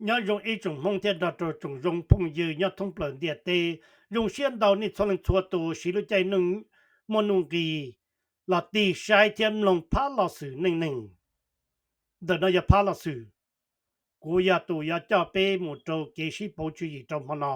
Nyob zoo ib tsoom Hmoob thiab nrog rau tsoom zoo phooj ywg nyob thoob plaws ntiaj teb. Zoo siab ntau nej txhua leej txhua tus siv lub caij nyoog muaj nuj nqis los tig saib thiab mloog phab los xwm neej neeg. Ntawm no yog phab los xwm kuv yog tus yuav coj peb mus rau kev sib pauv tswv yim rau hmo no.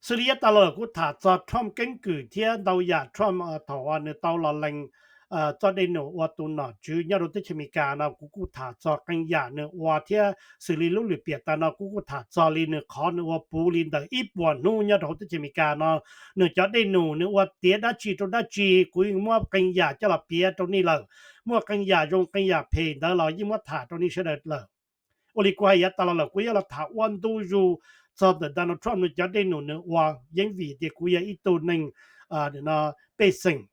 Xws li yav tas los lawm kuv tham txog Trump keeb kwm thiab ntau yam Trump thaum nws tau los lees txoj dej num ua tus nom tswv nyob rau teb chaws Amelikas no kuv kuj tham txog qee yam nws ua thiab xws li lub lwm piam tas no kuv kuj tham txog li nws qhov nws ua puv li ntawm ib puas hnub nyob rau hauv teb chaws Amelikas no, nws cov dej num nws ua tiav dab tsi rau dab tsi kuv yeej muab qee yam coj los piav rau nej lawm. Muaj qee yam zoo qee yam phem ntawd los yeej muab tham rau nej sawv daws lawm. Ua li kuv hais yav tas los lawm kuv yuav los tham ua ntu zus txog ntawm Donald Trump nws cov dej num nws ua, yeej vim tias kuv yog ib tug neeg pej xeem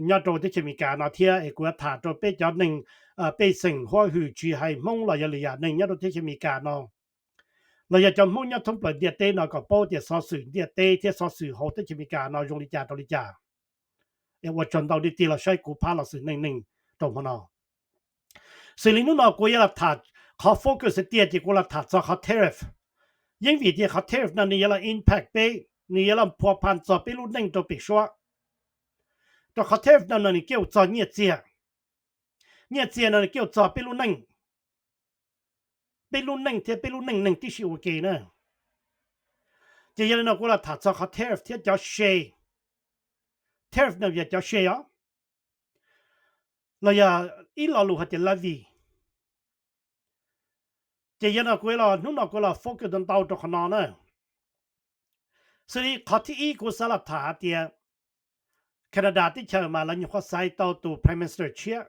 nyob rau teb chaws Amelikas no thiab es kuv yuav tham rau peb cov neeg pej xeem huab hwm tsis hais Hmoob los yog lwm yam neeg nyob rau teb chaws Amelikas no los yog cov Hmoob nyob thoob plaws ntiaj teb no kom paub tias xov xwm ntiaj teb thiab xov xwm hauv teb chaws Amelikas no zoo li cas rau li cas. Es ua tsaug ntau nej tig los saib kuv phab los xwm neej neeg rau hmo no. Xws li hnub no kuv yuav los tham qhov focus tiag ces kuv los tham txog qhov tariff. Yeej vim tias qhov tariff no nws yuav los impact peb, nws yuav los phua pha txog peb lub neej rau pem suab. Rau qhov tariff no no nws kuj txog nyiaj txiag. Nyiaj txiag no nws kuj txog peb lub neej. Peb lub neej thiab peb lub neej neeg tib si ua ke na. Ces yog li no kuv los tham txog qhov tariff thiab cov se. Tariff no yog cov se os, los yog ib lo lus hais tias levy. Ces yog no kuv los hnub no kuv los focus ntau rau qhov no na. Xws li qhov thib ib kuv xav los tham hais tias Canada teb chaws mas lawv nyuam qhuav xaiv tau tus Prime Minister tshiab.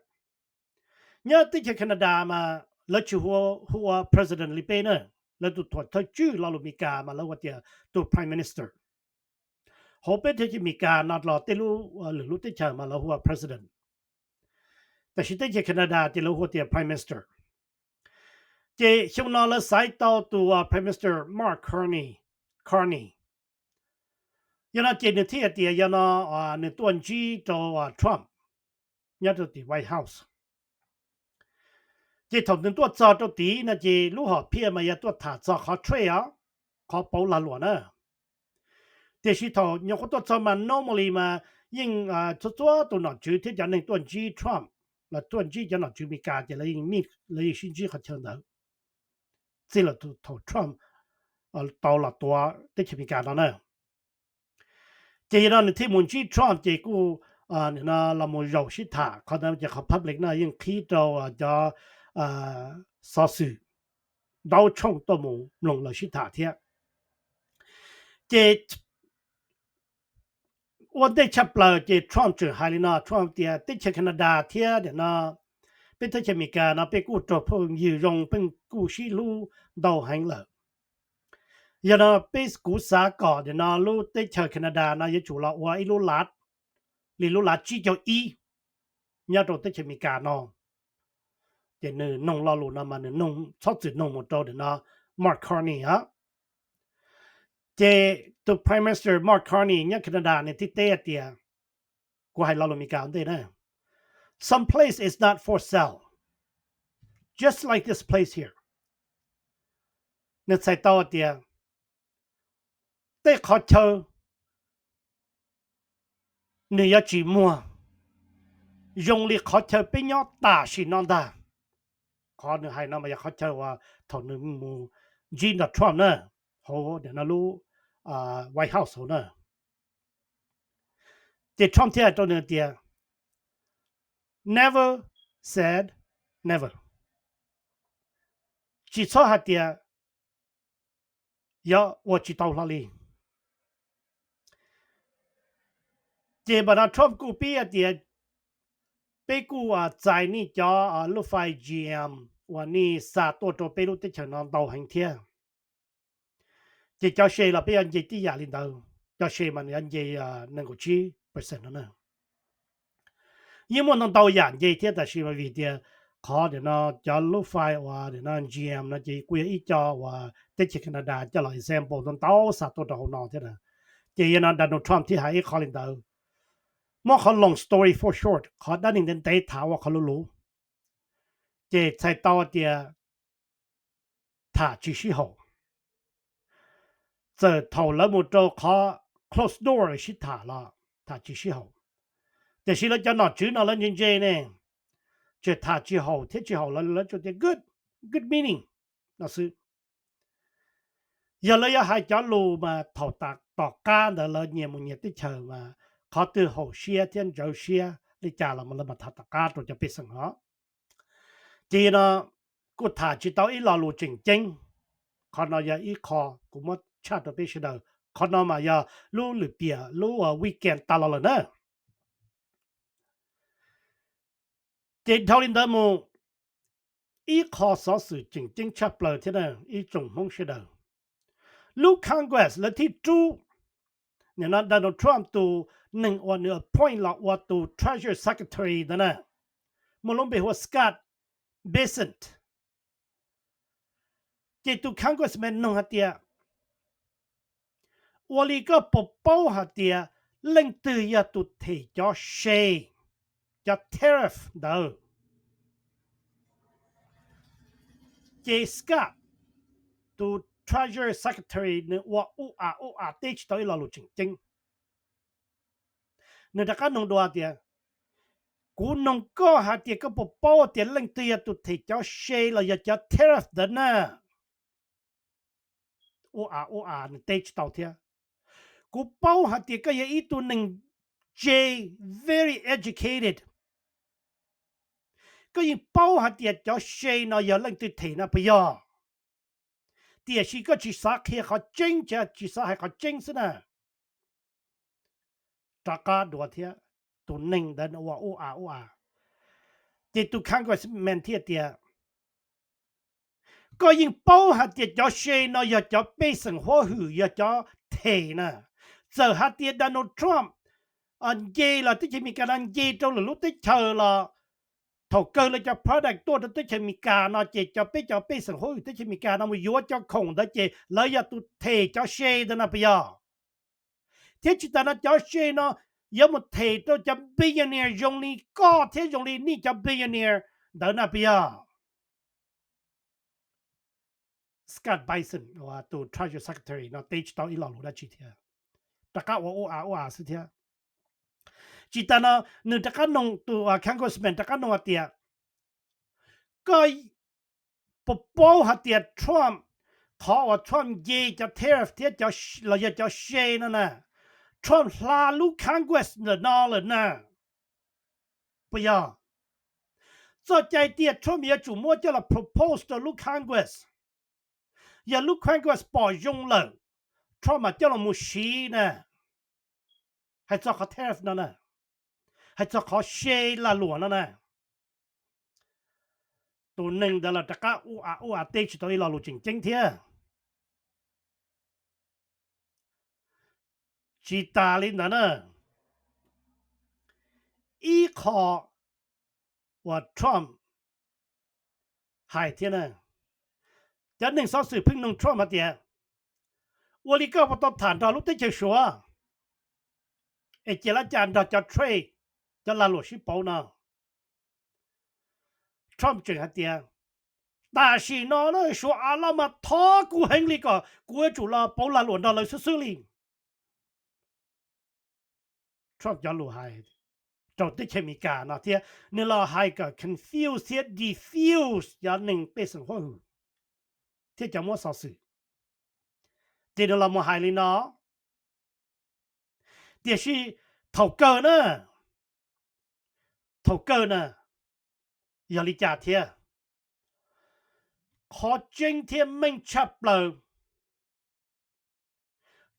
Nyob teb chaws Canada mas lawv tsis hu ua President li peb na, lawv tus thuam thawj tswj lo lus Amelikas mas lawv hu tias tus Prime Minister. Hauv peb teb chaws Amelikas no los tej lub lwm lub teb chaws mas lawv hu ua President, tab sis teb chaws Canada ces lawv hu tias Prime Minister. Ces xyoo no lawv xaiv tau tus Prime Minister Mark Carney, Carney. Yog no ces nws thiaj tias yog no nws tuaj ntsib rau Trump nyob rau tim White House. Ces thaum nws tuaj txog rau tid no ces lub hom phiaj mas yog tuaj tham txog qhov trade os, qhov pauv lag luam na. Tiam sis thaum nyuam qhuav tuaj txog mas normally mas yeej txhua txhua tus nom tswv thiab cov neeg tuaj ntsib Trump los tuaj ntsib cov nom tswv Amelikas ces lawv yeej sib ntsib qhov chaw ntawd txij li thaum Trump tau los tuav teb chaws Amelikas no na. Ces yog no nws thiaj mus ntsib Trump ces kuj los mus zaum sib tham, qhov ntawd ces qhov public no yeej qhib rau cov xov xwm ntau tshooj tuaj mus mloog lawv sib tham thiab. Ces ua ntej tshaj plaws ces Trump tseem hais li no, Trump tias teb chaws Canada thiab nim no peb teb chaws Amelikas no peb kuj raug phooj ywg zoo, peb kuj sib hlub ntau heev lawm. Yog no peb kuv xav kom nim no lub teb chaws Canada no yuav tsum los ua ib lub lav li lub lav tsib caug ib nyob rau teb chaws Amelikas no. Ces nws noog lo lus no mas nws txhob txwm noog mus rau nim no Mark Carney a. Ces tus Prime Minister Mark Carney nyob Canada nws thiaj teb hais tias, kuv hais lo lus Amelikas ua ntej na, some place is not for sale, just like this place here. Nws txhais tau hais tias tej qhov chaw nws yuav tsis muag zoo li qhov chaw peb nyob tam sim no ntag. Qhov nws hais no mas yog qhov chaw uas thaum nws mus ntsib nrog Trump na, hauv lub White House hauv na. Ces Trump thiaj hais rau nws tias, never said never. Tsis txhob hais tias yog ua tsis tau hlo li. Ces npam no Trump kuj pib hais tias, peb kuj txais nej cov lub fai G M uas nej xa tuaj rau peb lub teb chaws no ntau heev thiab. Ces cov se los peb yuav nce tib yam li ntawd, cov se mas nws yuav nce nees nkaum tsib percent no na. Yeej muaj ntau ntau yam nce thiab, tab sis mas vim tias qhov nim no cov lub fai uas nim no G M no ces kuj yog ib co uas teb chaws Canada coj los example ntau ntau xa tuaj rau hauv no thiab na. Ces yog no Donald Trump thiaj hais ib qho li ntawd. Muab qhov long story for short, qhov dab neeg ntev ntev tham ua qhov luv luv. Ces txhais tau tias tham tsis sib haum. Txawm thaum lawv mus rau qhov closed door sib tham los tham tsis sib haum, tiam sis lawv cov nom tswv no lawv ntse ntse ne, tseem tham tsis haum thiab tsis haum los lawv tsuas tias good, good meaning no xwb. Yog lawv yuav hais cov lus mas thaum tom qab ntawd lawv nyias mus nyias teb chaws mas qhov twg haum siab thiab ntsawv siab li cas los lawv mam tham tom qab rau cov pej xeem os. Ces no kuj tham tsis tau ib lo lus tseem ceeb. Qhov no yog ib qho kuv muab tshaj rau peb sawv daws. Qhov no mas yog lub lwm piam lub weekend tas los lawm na. Ces dhau li ntawd mus, ib qho xov xwm tseem ceeb tshaj plaws thiab na ib tsoom Hmoob sawv daws, lub Congress lawv thiaj rub nim no Donald Trump tus neeg uas nws appoint los ua tus Treasury Secretary ntawd na, muaj lub npe hu ua Scott Bessent. Ces tus Congressman nug hais tias, ua li koj puas paub hais tias leej twg yog tus them cov se, cov tariff ntawd? Ces Scott, tus Treasury Secretary, nws ua ub a ub a teb tsis tau ib lo lus tseem ceeb. Nws rov qab nug dua tias, kuv nug koj hais tias koj puas paub tias leej twg yog tus them cov se los yog cov tariff ntawd na? Ub a ub a nws teb tsis tau thiab. Kuv paub hais tias koj yog ib tug neeg tse, very educated, koj yeej paub hais tias cov se no yog leej twg them no puas yog? Tiam sis koj tsis xav qhia qhov tseeb, tsis xav hais qhov tseeb xwb na. Rov qab dua thiab, tus neeg ntawd ua ub a ub a. Ces tus Congressman thiaj tias, koj yeej paub hais tias cov se no yog cov pej xeem huab hwm, yog cov them na. Txawm hais tias Donald Trump nce los teb chaws Amelikas no nce rau lwm lub teb chaws los, thaum kawg lawv cov product tuaj rau teb chaws Amelikas no ces cov peb cov pej xeem huab hwm teb chaws Amelikas no mus yuav cov khoom ntawd ces lawv yog tus them cov se ntawd no puas yog? Thiab tsis tas no cov se no yuav mus them rau cov billionaire zoo li koj thiab zoo li nej cov billionaire ntawd no puas yog? Scott Bessent, tus Treasury Secretary no teb tsis tau ib lo lus dab tsi thiab, rov qab ua ub a ub a xwb thiab. Tsis tas no, nws rov qab nug, tus Congressman rov qab nug hais tias, koj puas paub hais tias Trump, qhov uas Trump nce cov tariff thiab los yog cov se no na, Trump hla lub Congress ntawm no lawm na puas yog? Txoj cai tias Trump yuav tsum muab coj los propose rau lub Congress. Yog lub Congress pom zoo lawm, Trump mam coj los mus siv na. Hais txog qhov tariff no na, hais txog qhov se lag luam no na, tus neeg ntawd los rov qab ub a ub a teb tsis tau ib lo lus tseem ceeb thiab. Tsis tas li ntawd na, ib qho uas Trump hais thiab na, cov neeg xov xwm pheej nug Trump hais tias, ua li koj puas tau tham nrog lub teb chaws Suav es cia lab cas nrog cov trade, cov lag luam sib pauv no? Trump tseem hais tias, tam sim no na Suav a loj mas thov kuv heev li kom kuv yuav tsum los pauv lag luam nrog lawv xwb xwb li. Trump cov lus hais rau teb chaws Amelikas no thiab nws los hais kom confuse thiab defuse cov neeg pej xeem huab hwm thiab cov muab xov xwm. Ces nws los mus hais li no, tiam sis thaum kawg na, thaum kawg na, yog li cas thiab? Qhov tseeb thiab meej tshaj plaws,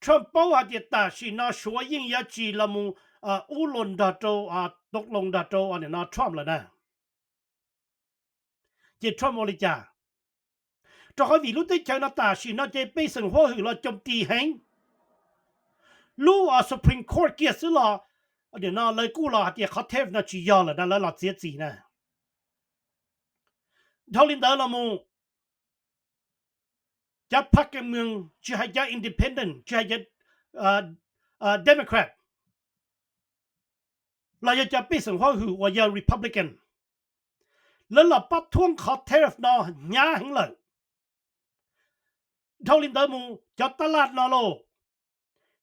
Trump paub hais tias tam sim no Suav yeej yuav tsis los mus ub los nrog rau, tau loo nrog rau no Trump lawm na. Ces Trump ua li cas? Rau qhov vim lub teb chaws no tam sim no ces pej xeem huab hwm los coo ti heev. Lub Supreme Court kiag xwb los, nim no lawv kuj los hais tias qhov tariff no tsis yog lawm na, lawv los txiav txim na. Dhau li ntawd los mus, cov phaj kas moos tsis hais cov independent, tsis hais cov Democrat, los yog cov pej xeem huab hwm uas yog Republican, lawv los pab thuab qhov tariff no hnyav heev lawm. Dhau li ntawd mus cov taj laj no lauj,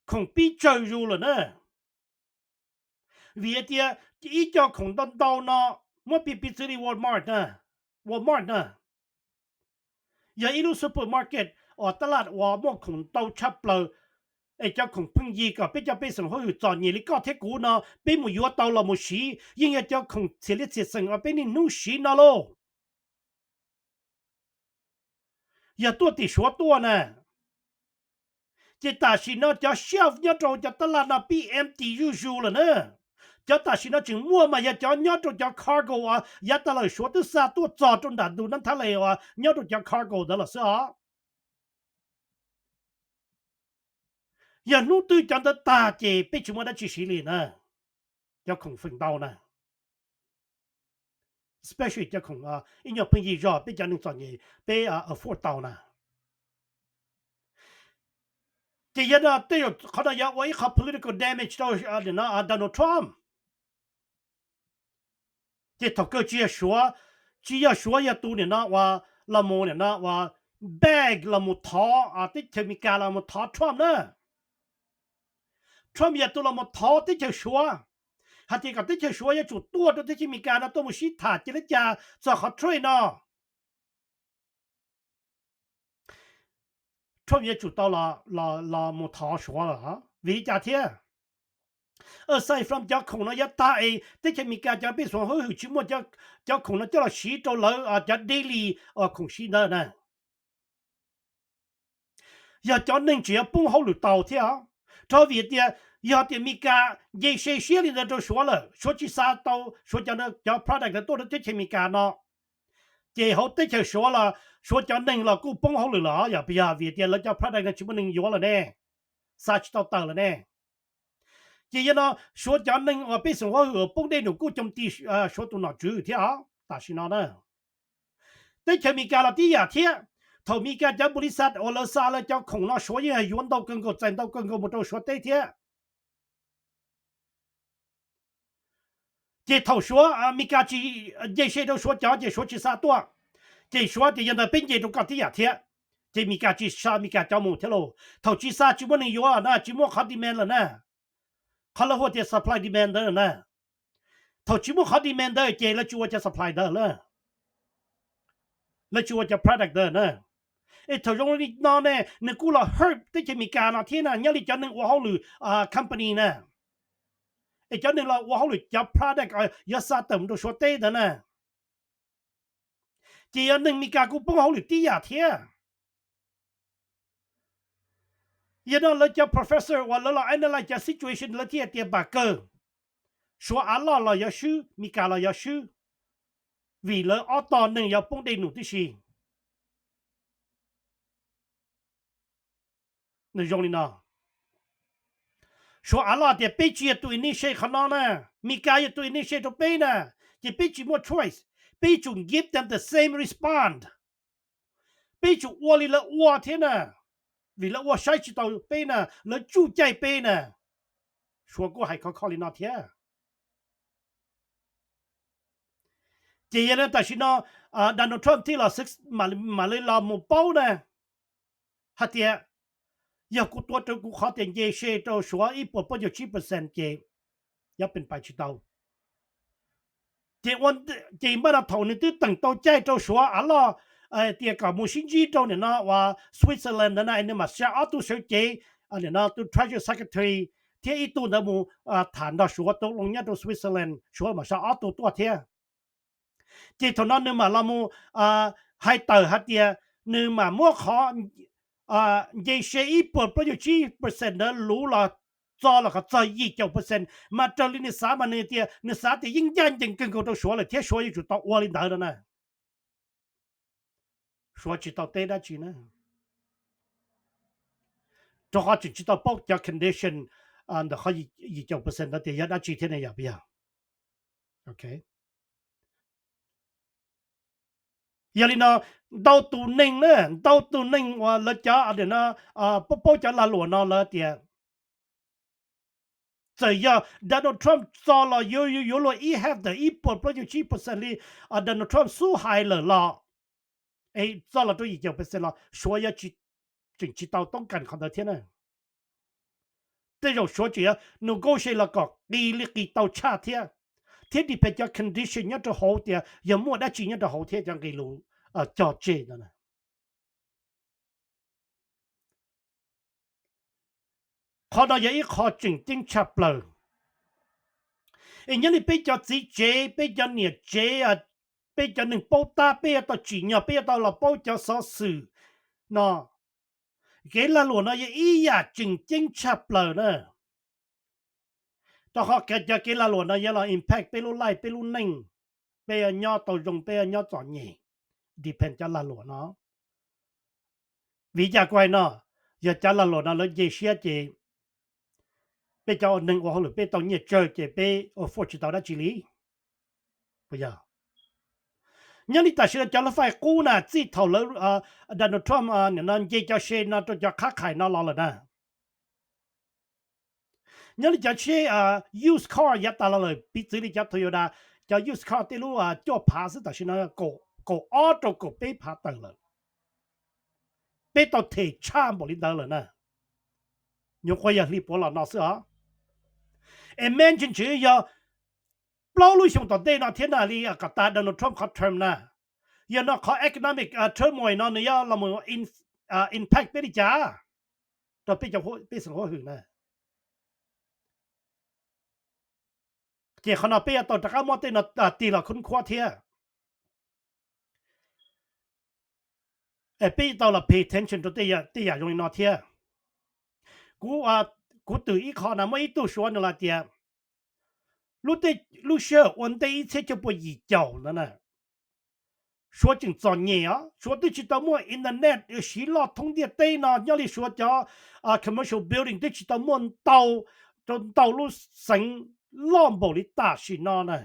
khoom pib tsawg zus lawm na. Vim hais tias ib co khoom ntau ntau no muab piv piv txwv li Walmart na, Walmart na, yog ib lub supermarket uas taj laj uas muaj khoom ntau tshaj plaws, es cov khoom pheej yig kom peb cov pej xeem hauj lwm txom nyem li koj thiab kuv no peb mus yuav tau los mus siv yeej yog cov khoom txhiam li txhiam xeem uas peb niaj hnub siv no lauj. Yog tuaj tim Suav tuaj na, ces tam sim no cov shelf nyob rau cov taj laj no pib empty zuj zus lawm na. Cov tam sim no tseem muaj mas yog cov nyob rau cov cargo uas yav tas lawm Suav twb xa tuaj txog rau nram ntug Nab Thab Les uas nyob rau cov cargo ntawd los xwb os. Yog hnub twg cov ntawd tag ces peb tsis muaj dab tsi siv li na. Cov khoom feem ntau na, especially cov khoom ib nyuag pheej yig zog peb cov neeg txom nyem peb afford tau na. Ces yog tej zaum qhov no yuav ua ib qho political damage rau Donald Trump. Ces thaum kawg tsis yog Suav, tsis yog Suav yog tus nim no uas los mus nim no uas beg los mus thov teb chaws Amelikas los mus thov Trump na. Trump yog tus los mus thov teb chaws Suav hais tias kom teb chaws Suav yuav tsum tuaj rau teb chaws Amelikas no tuaj mus sib tham cia li cas txog qhov trade no. Trump yuav tsum tau los mus thov Suav lawm vim li cas thiab? Aside from cov khoom no yuav tag es teb chaws Amelikas cov pej xeem hauj lwm tsis muaj cov khoom no coj los siv rau lawv cov daily khoom siv ntawd na. Yog cov neeg tseem yuav poob hauj lwm tau thiab, rau vim tias yog tias Amelikas nce se siab li ntawd rau Suav lawm, Suav tsis xa tau Suav cov product tuaj rau teb chaws Amelikas no, ces hauv teb chaws Suav los Suav cov neeg los kuj poob hauj lwm lawm, yog puas yog vim tias lawv cov product no tsis muaj neeg yuav lawm ne, xa tsis tau tawm lawm ne. Ces yog no Suav cov neeg uas pej xeem hauj lwm poob dej num kuj coo ti Suav tus nom tswv thiab os tam sim no na. Teb chaws Amelikas los tib yam thiab, thaum Amelikas cov npaum li xav uas lawv xa lawv cov khoom no Suav yeej yuav ntau kawg nkaus txais ntau kawg nkaus mus rau Suav teb thiab. Ces thaum Suav Amelikas tsis nce se rau Suav cov ces Suav tsis xa tuaj, ces Suav tias yog ntawd peb nce rau koj tib yam thiab, ces Amelikas tsis xa Amelikas cov mus thiab lauj. Thaum tsis xa tsis muaj neeg yuav na, tsis muaj qhov demand lawm na. Qhov lawv hu tias supply demand ntawd na. Thaum tsis muaj qhov demand ntawd ces lawv tsis ua cov supply ntawd lawm, lawv tsis ua cov product ntawd na. Es thaum zoo li no ne nws kuj los hurt teb chaws Amelikas no thiab na, nyob li cov neeg ua hauj lwm company na, es cov neeg los ua hauj lwm cov product yuav xa tawm mus rau Suav teb ntawd na, ces yog neeg Amelikas kuj poob hauj lwm tib yam thiab. Yog no lawv cov professor uas lawv los analyze cov situation lawv thiaj tias npam kawg, Suav av loj los yuav swb, Amelikas los yuav swb, vim lawv ob tog neeg yuav poob dej num tib si. Nws zoo li no, Suav av loj tias peb tsis yog tus initiate qhov no na, Amelikas yog tus initiate rau peb na, ces peb tsis muaj choice, peb yuav tsum give them the same respond. Peb yuav tsum ua li lawv ua thiab na, vim lawv ua saib tsis taus peb na, lawv tsuj caij peb na. Suav kuj hais khov kho li no thiab. Ces yog li tam sim no Donald Trump thiaj los mam li los mus paub na hais tias yog kuv tuav rawv kuv qhov tias nce se rau Suav ib puas plaub caug tsib percent ces yuav pes pais tsis tau. Ces ua ces npaj no thaum nws twb teem tau caij rau Suav av loj tias kom mus sib ntsib rau nim no uas Switzerland ntawd na, nws mam xa ob tug sawv cev, nim no tus Treasury Secretary thiab ib tug ntawd mus tham nrog Suav tau loo nyob rau Switzerland, Suav mam xa ob tug tuaj thiab. Ces thaum no nws mam los mus hais tawm hais tias nws mam muab qhov nce se ib puas plaub caug tsib percent ntawd luv los txo los kom txog yim caum percent, mas raws li nws xav mas nws tias nws xav tias yeej ncaj ncees kawg nkaus rau Suav lawm thiab Suav yuav tsum tau ua li ntawd no na. Suav tsis tau teb dab tsi na, rau qhov tseem tsis tau paub cov condition ntawm qhov yim caum percent ntawd tias yog dab tsi thiab ne, yog puas yog? Yog li no, ntau tus neeg na, ntau tus neeg uas lawv cov no paub paub cov lag luam no lawv tias txawm yog Donald Trump txo los yuav yuav luag ib half ntawm ib puas plaub caug tsib percent li Donald Trump xub hais lawm los, txo los rau yim caum percent los Suav yuav tsis tseem tsis tau toob kas qhov ntawd thiab na. Tej zaum Suav tseem yuav negotiate los kom qis li qis tau tshaj thiab, thiab depend cov condition nyob rau hauv tias yog muaj dab tsi nyob rau hauv thiab cov nqe lus cog tseg ntawd. Qhov no yog ib qho tseem ceeb tshaj plaws. Es nyob li peb cov txiv tsev, peb cov niam tsev, peb cov neeg paub tab, peb yuav tau tsim nyog, peb yuav tau los paub cov xov xwm no. Kev lag luam no yog ib yam tseem ceeb tshaj plaws na. Rau qhov cov kev lag luam no yuav los impact peb lub life, peb lub neej, peb yuav nyob tau zoo, peb yuav nyob txom nyem, depend cov lag luam no. Vim li cas kuv hais no? Yog cov lag luam no lawv nce siab ces peb cov neeg ua hauj lwm peb tau nyiaj tsawg ces peb afford tsis tau dab tsi li. Nyob li tam sim no cov lawv fais qub na, txij thaum lawv, Donald Trump nim no nce cov se no rau cov qhab qhais no los lawm na. Nyob li cov tsheb used car yav tas los lawm, piv txwv li cov Toyota, cov used car tej lub cuaj phav xwb tam sim no kaum ob rau kaum peb phav tawm lawm. Peb tau them tshaj npaum li ntawd lawm na. Nyuam qhuav yog hli puav los no xwb os. Imagine tseem yog plaub lub xyoo tom ntej no thiab na, li kom tas Donald Trump qhov term na, yog no qhov economic turmoil no nws yuav los impact peb li cas rau peb cov pej xeem huab hwm na. Ces qhov no peb yuav tau rov qab muab tej no tig los khub khuab thiab. Peb tau los pay attention rau tej yam zoo li no thiab. Kuv twm ib qho na, muaj ib tug Suav nws hais tias lub sij hawm ua ntej ib txhiab cuaj pua yim caum ntawd na, Suav tseem txom nyem os. Suav twb tsis tau muaj internet siv loj thoob ntiaj teb no, nyob li Suav cov commercial building twb tsis tau muaj ntau rau ntau lub xeev loj npaum li tam sim no na,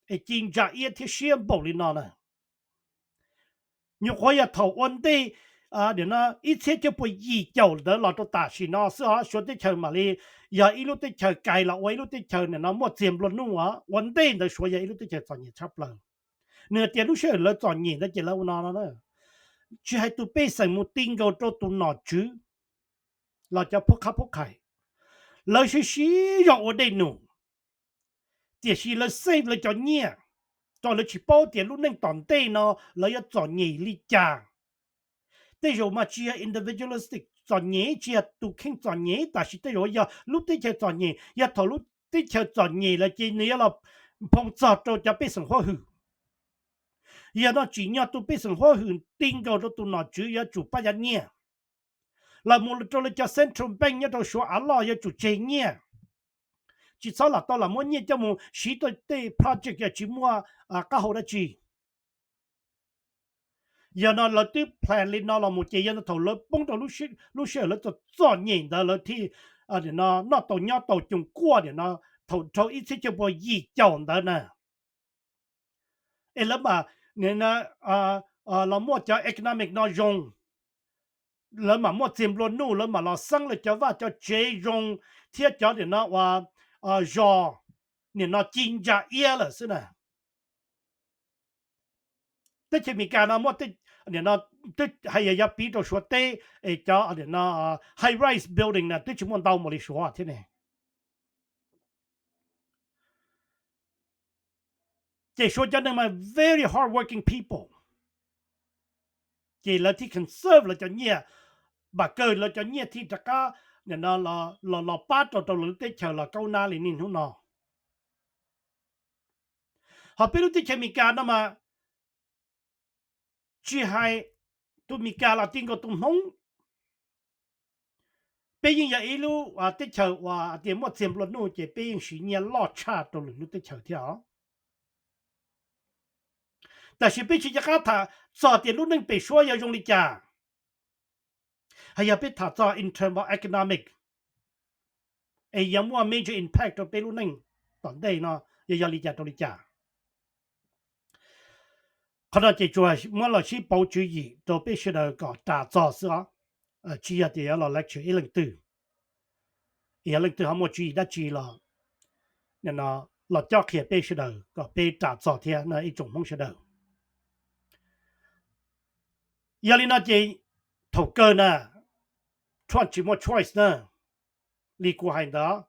es ci ntsa iab thiab siab npaum li no na. Nyuam qhuav yog thaum ua ntej ib txhiab cuaj pua yim caum ntawd los rau tam sim no xwb os, Suav teb chaws mam li yog ib lub teb chaws kais los ua ib lub teb chaws nim no muaj txiag nplua nuj os. Ua ntej ntawd Suav yog ib lub teb chaws txom nyem tshaj plaws. Nws hais tias lub sij hawm lawv txom nyem ntawd ces lawv ua no no, tsis hais tus pej xeem mus ti nkaus rau tus nom tswv los cov phub qhab phub qhais, lawv siv siv zog ua dej num, tiam sis lawv save lawv cov nyiaj, rau lawv tsis paub tias lub neej tom ntej no lawv yuav txom nyem li cas. Tej zaum mas tsis yog individualistic txom nyem, tsis yog tus kheej txom nyem, tab sis tej zaum yog lub teb chaws txom nyem, yog thaum lub teb chaws txom nyem lawm ces nws yuav los phoo txog rau cov pej xeem huab hwm. Yog no tsim nyog tus pej xeem huab hwm ti nkaus rau tus nom tswv yuav tsum pab yav nyiaj, los mus rau lawv cov central bank nyob rau Suav av loj yuav tsum tseg nyiaj, tsis txhob lam tau lam muab nyiaj coj mus siv tej project yog tsis muaj qab hau dab tsi. Yog no lawv twb plan li no los mus ces yog no thaum lawv poob rau lub sij hawm lawv txom txom nyem ntawd lawv thiaj noj tau nyob tau coos kuaj nim no thaum dhau ib txhiab cuaj pua yim caum ntawd na. Es lawv mam los muaj cov economic no zoo, lawv mam muaj txiag nplua nuj, lawv mam los xeeb lawv cov vaj cov tsev zoo, thiab cov nim no uas zos nim no ci ntsa iab lawm xwb na. Teb chaws Amelikas no muaj, nim no twb hais yog piv rau Suav teb, es cov nim no high rise building na twb tsis muaj ntau npaum li Suav thiab ne. Ces Suav cov neeg mas very hard working people, ces lawv thiaj conserve lawv cov nyiaj, npam kawg lawv cov nyiaj thiaj rov qab nim no los pab rau rau lawv lub teb chaws los kaub nab li niaj hnub no. Ho peb lub teb chaws Amelikas no mas tsis hais tus Amelikas los ti nkaus tus Hmoob, peb yeej yog ib lub teb chaws uas tias muaj txiag nplua nuj ces peb yeej siv nyiaj loj tshaj rau lwm lub teb chaws thiab os. Tab sis peb tsis nco qab tham txog tias lub neej pem suab yuav zoo li cas, hos yog peb tham txog in term of economic, es yuav muaj major impact rau peb lub neej tom ntej no yog yog li cas rau li cas. Qhov no ces tsuas muab los sib pauv tswv yim rau peb sawv daws kom ras txog xwb os, tsis yog tias yuav los lecture ib leej twg, yog leej twg ho muaj tswv yim dab tsi los los cob qhia peb sawv daws kom peb ras txog thiab ib tsoom Hmoob sawv daws. Yog li no ces thaum kawg na, Trump tsis muaj choice na. Li kuv hais ntawd,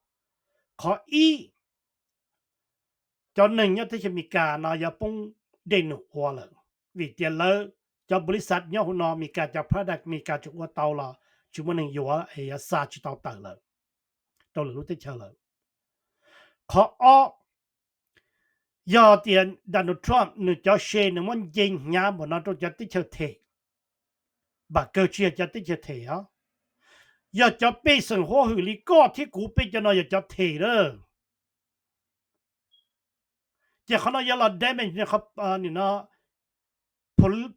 qhov ib, cov neeg nyob teb chaws Amelikas no yuav poob dej num ua lawm, vim tias lawv cov npau li xav nyob hauv no Amelikas cov product Amelikas tseem ua tau los tsis muaj neeg yuav es yuav xa tsis tau tawm lawm rau lwm lub teb chaws lawm. Qhov ob, yog tias Donald Trump nws cov se nws muab nce hnyav npaum no rau cov teb chaws them, npam kawg tsis yog cov teb chaws them os, yog cov pej xeem huab hwm li koj thiab kuv peb cov no yog cov them lawm. Ces qhov no yuav los damage no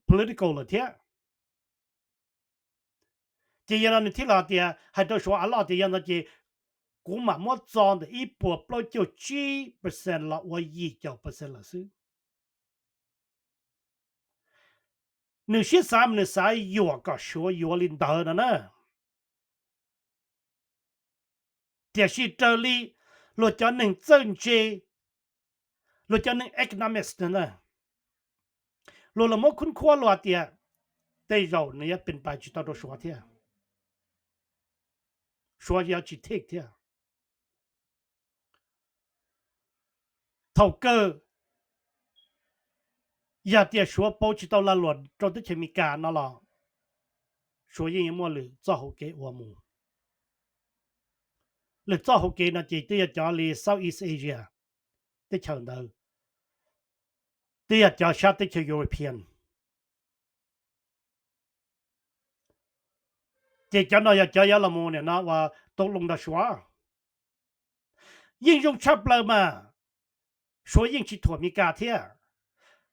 political lawm thiab. Ces yog no nws thiaj los tias hais rau Suav a loj tias yog no ces kuv mam muab txo ntawm ib puas plaub caug tsib percent los ua yim caum percent lawm xwb. Nws siab xav mas nws xav yuam kom Suav yuav li ntawd no na. Tiam sis raws li luag cov neeg txawj ntse, luag cov neeg economics na, luag los muab khub khuab luag tias tej zaum nws yuav pes pais tsis tau rau Suav thiab, Suav yuav tsis take thiab. Thaum kawg yog tias Suav pauv tsis tau lag luam rau teb chaws Amelikas no los Suav yeej yuav muaj lwm txoj hauv kev ua mus. Lwm txoj hauv kev no ces twb yog cov li Southeast Asia, teb chaws ntawd twb yog cov sab teb chaws European. Ces cov no yog cov yuav los mus nim no ua tau loo nrog Suav. Yeej zoo tshaj plaws mas Suav yeej tsis thuam Amelikas thiab.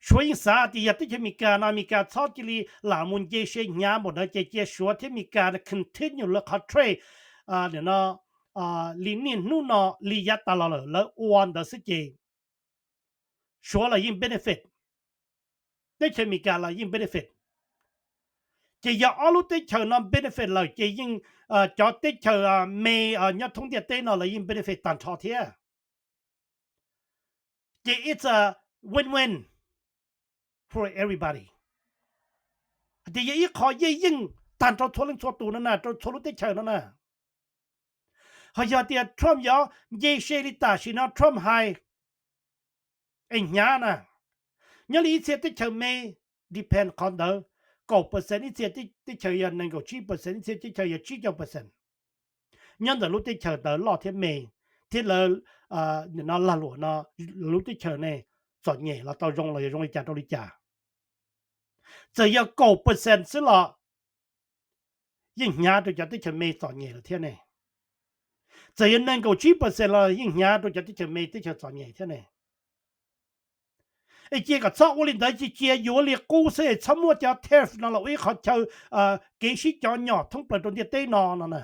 Suav yeej xav tias yog teb chaws Amelikas no Amelikas txhob cia li lam mus nce se hnyav npaum ntawd ces cia Suav thiab Amelikas continue lawv qhov trade no li niaj hnub no li yav tas los lawm lawv ua ntawd xwb ces Suav los yeej benefit, teb chaws Amelikas los yeej benefit. Ces yog ob lub teb chaws no benefit lawm ces yeej cov teb chaws me nyob thoob ntiaj teb no lawv yeej benefit tag nrho thiab. Ces it's a win-win for everybody. Hais tias yog ib qho yeej yeej tag nrho txhua leej txhua tus no na, rau txhua lub teb chaws no na. Ho yog tias Trump yuav nce se li tam sim no Trump hais es hnyav na, nyob li ib txhia teb chaws me, depend qhov ntawd, kaum percent, ib txhia teb chaws yog nees nkaum tsib percent, ib txhia teb chaws yog tsib caug percent. Nyob ntawm lub teb chaws ntawd loj thiab me, thiab lawv lag luam no, lub teb chaws ne txom nyem los tau zoo los yog zoo li cas rau li cas. Txawm yog kaum percent xwb los yeej hnyav rau cov teb chaws me txom nyem lawm thiab ne. Txawm yog nees nkaum tsib percent los yeej hnyav rau cov teb chaws me teb chaws txom nyem thiab ne. Es cia kom txhob ua li ntawd, cia cia yuav li qub xwb es txhob muab cov tariff no los ua ib qhov chaw kev sib cov nyom thoob plaws rau ntiaj teb no no na.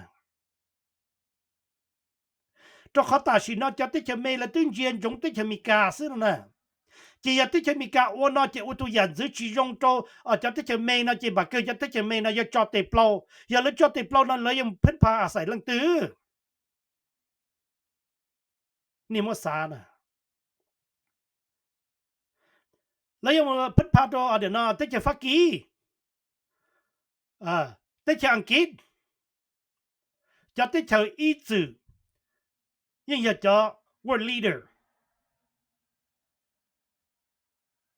Rau qhov tam sim no cov teb chaws me lawv twb ntsia ntsoov teb chaws Amelikas xwb no na. Ces yog teb chaws Amelikas ua no ces ua tus yam ntxwv tsis zoo rau cov teb chaws me no ces npam kawg cov teb chaws me no yuav tso tes plaub. Yog lawv tso tes plaub no lawv yuav mus phab pha a xais leej twg? Nej muab xav na. Lawv yuav mus phab pha rau teb chaws Fab Kis, teb chaws Askiv, cov teb chaws ib txwm yeej yog cov world leader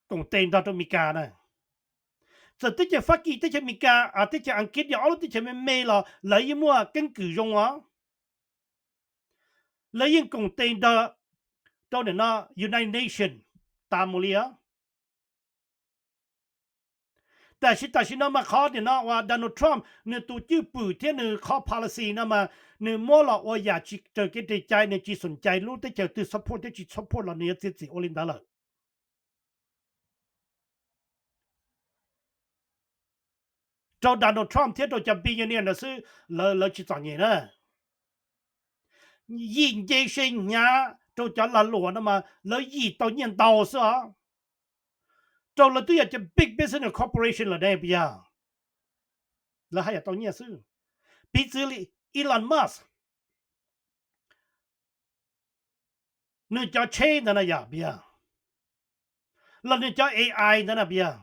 koom tes nrog rau Amelikas na. Txawm teb chaws Fab Kis, teb chaws Amelikas, teb chaws Askiv yog ob lub teb chaws me me los lawv yeej muaj keeb kwm zoo os. Lawv yeej koom tes nrog rau nim no United Nations tas mus li os. Tab sis tam sim no mas qhov nim no uas Donald Trump nws tus cwj pwm thiab nws qhov policy no mas nws muab los ua yam tsis raws kev raws cai, nws tsis xoom cai lub teb chaws twg support thiab tsis support los nws yuav txiav txim ua li ntawd lawm. Rau Donald Trump thiab rau cov billionaire ntawd xwb, lawv lawv tsis txom nyem na. Yim nce se hnyav rau cov lag luam no mas lawv yim tau nyiaj ntau xwb os. Rau lawv twb yog cov big business corporation lawm ne puas yog? Lawv haj yam tau nyiaj xwb. Piv txwv li Elon Musk, nws cov tsheb ntawd na yog puas yog, los nws cov A I ntawd na puas yog,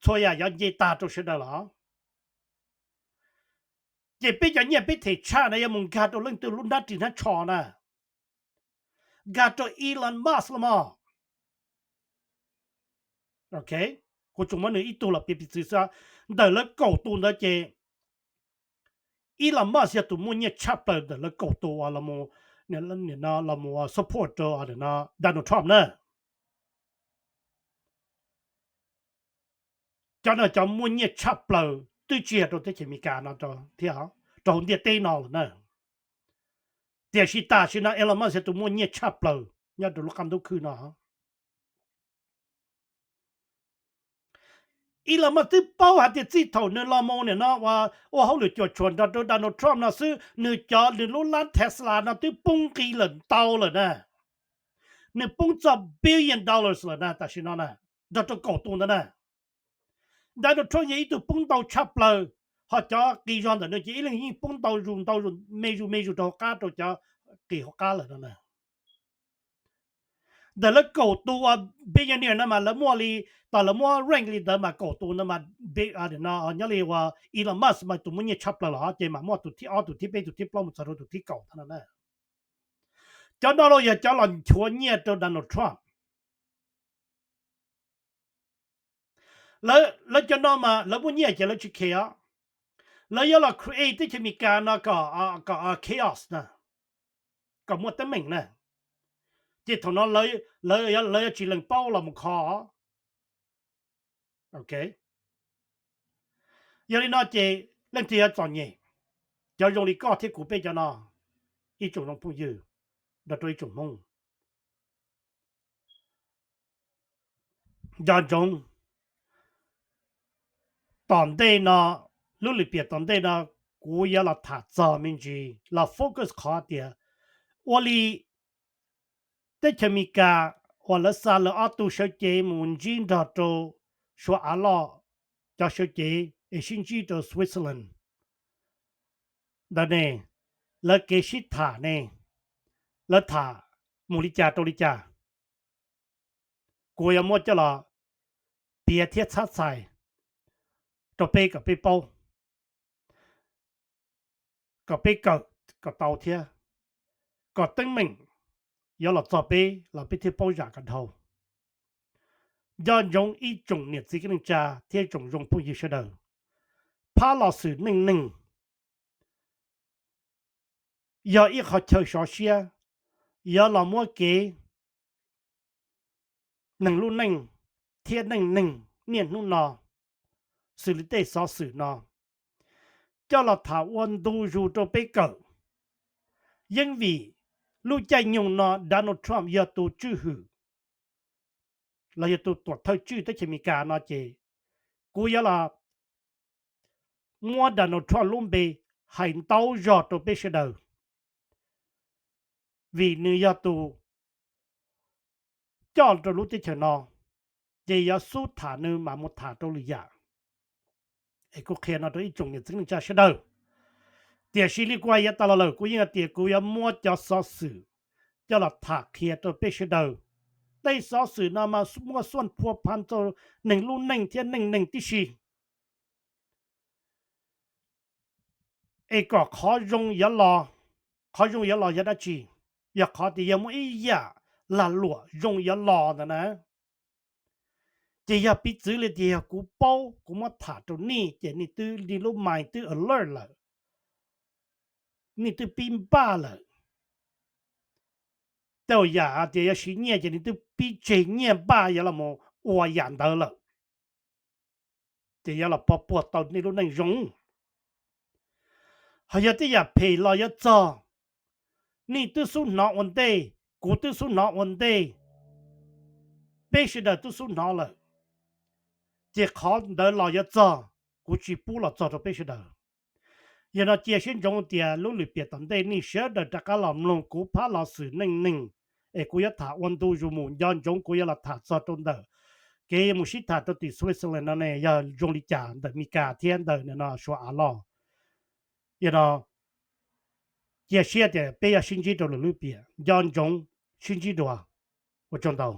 txhua yam yuav nce tag rau sawv daws los. Ces peb cov nyiaj peb them tshaj na yuav mus nkag rau leej twg lub hnab ris hnab tsho na? Nkag rau Elon Musk los mas. Ok, kuv tsuas muab nws ib tug los piv piv txwv xwb. Ntawm lawv kaum tus ntawd ces Elon Musk yog tus muaj nyiaj tshaj plaws ntawm lawv kaum tus uas los mus support rau Donald Trump na. Cov no cov muaj nyiaj tshaj plaws twb tsis yog rau teb chaws Amelikas no thiab, rau hauv ntiaj teb no lawm na. Tiam sis tam sim no Elon Musk yog tus muaj nyiaj tshaj plaws nyob rau lub qab ntuj khwb no. Elon Musk twb paub hais tias txij thaum nws los mus nim no ua hauj lwm cuam tshuam nrog rau Donald Trump no xwb, nws cov nws lub lab Tesla no twb poob nqi lawm ntau lawm na. Nws poob txog billion dollars lawm na tam sim no na, nrog rau kaum tus ntawd na. Donald Trump yog ib tug poob ntau tshaj plaws, ho cov qis zog ntawm nws ces ib leeg yeej poob ntau zus ntau zus me zus me zus rau hauv qab rau cov qis hauv qab lawm no na. Ntawm lawv kaum tus uas billionaire no mas lawv muaj li, tas lawv muab rank li ntawd mas kaum tus no mas nyob li uas Elon Musk mas tus muaj nyiaj tshaj plaws los ces mas muaj tus thib ob tus thib peb tus thib plaub mus txog rau tus thib kaum thiab no na. Cov no los yog cov los nchuav nyiaj rau Donald Trump. Lawv cov no mas lawv muaj nyiaj ces lawv tsis khe os. Lawv yuav los create teb chaws Amelikas no kom chaos na, kom muaj teeb meem na. Ces thaum no lawv yuav tsis lees paub los mus kho. Ok, yog li no ces leej twg yuav txom nyem? Cov zoo li koj thiab kuv peb cov no, ib tsoom zoo phooj ywg nrog rau ib tsoom Hmoob. Nco ntsoov, tom ntej no, lub lwm piam tom ntej no kuv yuav los tham txog me ntsis los focus qhov tias ua li teb chaws Amelikas uas lawv xa lawv ob tug sawv cev mus ntsib nrog rau Suav av loj cov sawv cev es sib ntsib rau Switzerland ntawd ne, lawv kev sib tham ne, lawv tham mus li cas rau li cas, kuv yuav muab coj los piav thiab txhab txhais rau peb kom peb paub, kom peb kawm kom tau thiab, kom teeb meem yuav los txog peb los peb thiaj paub zam kom dhau. Nco ntsoov ib tsoom niam txiv kwv tij neej tsa thiab tsoom zoo phooj ywg sawv daws, phab los xwm neej neeg yog ib qho chaw sov siab, yuav los muab kev neeg lub neej thiab neej neeg niaj hnub no, xws li tej xov xwm no, coj los tham ua ntu zus rau peb kawm. Yeeb vim lub caij nyoog no Donald Trump yog tus tswj hwm los yog tus tuam thawj tswj teb chaws Amelikas no ces kuv yuav los muab Donald Trump lub npe hais ntau zog rau peb sawv daws, vim nws yog tus coj rau lub teb chaws no, ces yuav xub tham nws mam mus tham rau lwm yam. Es kuv qhia no rau ib tsoom niam txiv neej tsa sawv daws. Tiam sis li kuv hais yav tas los lawm kuv yeej hais tias kuv yuav muab cov xov xwm coj los tham qhia rau peb sawv daws. Tej xov xwm no mas muaj xuaj phua pha rau neeg lub neej thiab neej neeg tib si. Es kom qhov zoo yuav los, qhov zoo yuav los yog dab tsi? Yog qhov tias yog muaj ib yam lag luam zoo yuav los ntawd na, ces yog piv txwv li tias yog kuv paub kuv muab tham rau nej ces nej twb, nej lub mind twb alert lawm, nej twb pib npaj lawm. Tej yam tias yuav siv nyiaj ces nej twb pib tseg nyiaj npaj yuav los ua yam ntawd lawm, ces yuav los puag tau nej lub neej zoo. Ho yog tej yam phem los yuav txog, nej twb xub hnov ua ntej, kuv twb xub hnov ua ntej, peb sawv daws twb xub hnov lawm, ces qhov ntawd los yuav txog, kuv tsis pub los txog rau peb sawv daws. Yog no cia siab ntsoov tias lub lwm piam tom ntej nej sawv daws rov qab los mloog kuv phab los xwm neej neeg, es kuv yuav tham ua ntu zus mus. Nco ntsoov kuv yuav los tham txog rau ntawm kev mus sib tham rau tim Switzerland no ne yog zoo li cas ntawm Meskas thiab ntawm no Suav av loj. Yog no cia siab tias peb yuav sib ntsib rau lwm lub piam. Nco ntsoov, sib ntsib dua, ua tsaug ntau.